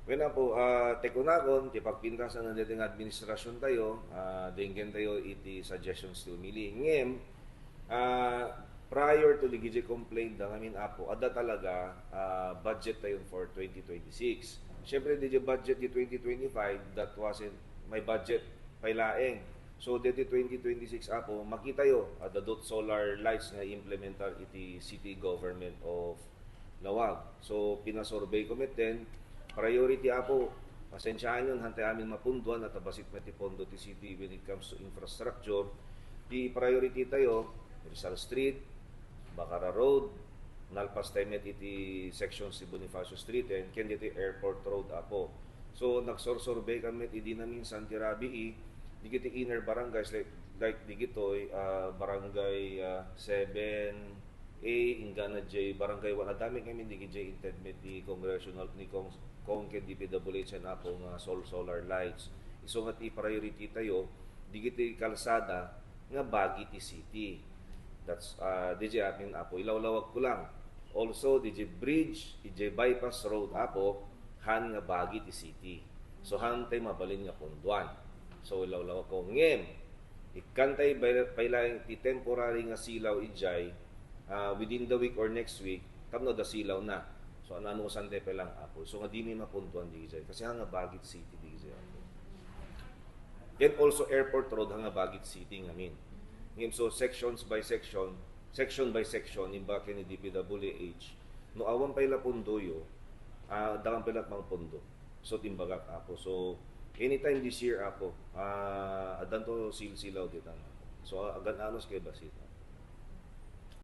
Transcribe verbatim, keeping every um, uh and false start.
Wen, Apo, ah, ti kunakon, ti pagpintasan na daytoy nga administrasyon tayo, ah, denggen tayo iti suggestions ti umili. Ngem, ah, prior to the G J complaint da ngamin, Apo, adda talaga, ah, budget tayo for twenty twenty-six. Siyempre, di budget di twenty twenty-five, that wasn't my budget pay laeng. So, deti twenty twenty-six, Apo, makitayo, adda dot solar lights nga implementar iti city government of Laoag. So, pinasurvey ko met then, priority, Apo, pasensyahan yon, hantay amin mapunduan, at basit met ti pondo ti city when it comes to infrastructure. Ti priority tayo, Rizal Street, Bacara Road, nalpas tayo met iti sections ti Bonifacio Street, and ken diti Airport Road, Apo. So, nagsursurvey kami met idi naminsan ti rabii, digiti inner barangays, like, like digitoy, ah, barangay, ah, seven A, inggana jay barangay one, adda met ngamin digijay inted met ni congressional, ni Cong, Cong ken D P W H and Apo nga sol-, solar lights. Isu nga ti priority tayo, digiti kalsada nga bagi ti city. That's, ah, dijay amin, Apo, ilawlawag ko lang. Also, dijay bridge, ijay bypass road, Apo, han nga bagi ti city. So, han tay mabalin nga punduan. So, ilawlawag ko. Ngem, ikkan tay bay-, pay laeng ti temporary nga silaw ijay, ah, within the week or next week, tapno adda silaw na. So, ano-anusan tay pay lang, Apo. So, nga di mi mapunduan dijay. Kasi han nga bagi ti city dijay, Apo. And also Airport Road, han nga bagi ti city ngamin. Ngem, so, sections by section, section by section, imbag ken ni D P W H, no awan pay la pundoyo, ah, adda kan pay la mangpundo. So, timbagak, Apo. So, anytime this year, Apo, ah, addanto silsilaw ditan. So, agan-anos kay basit.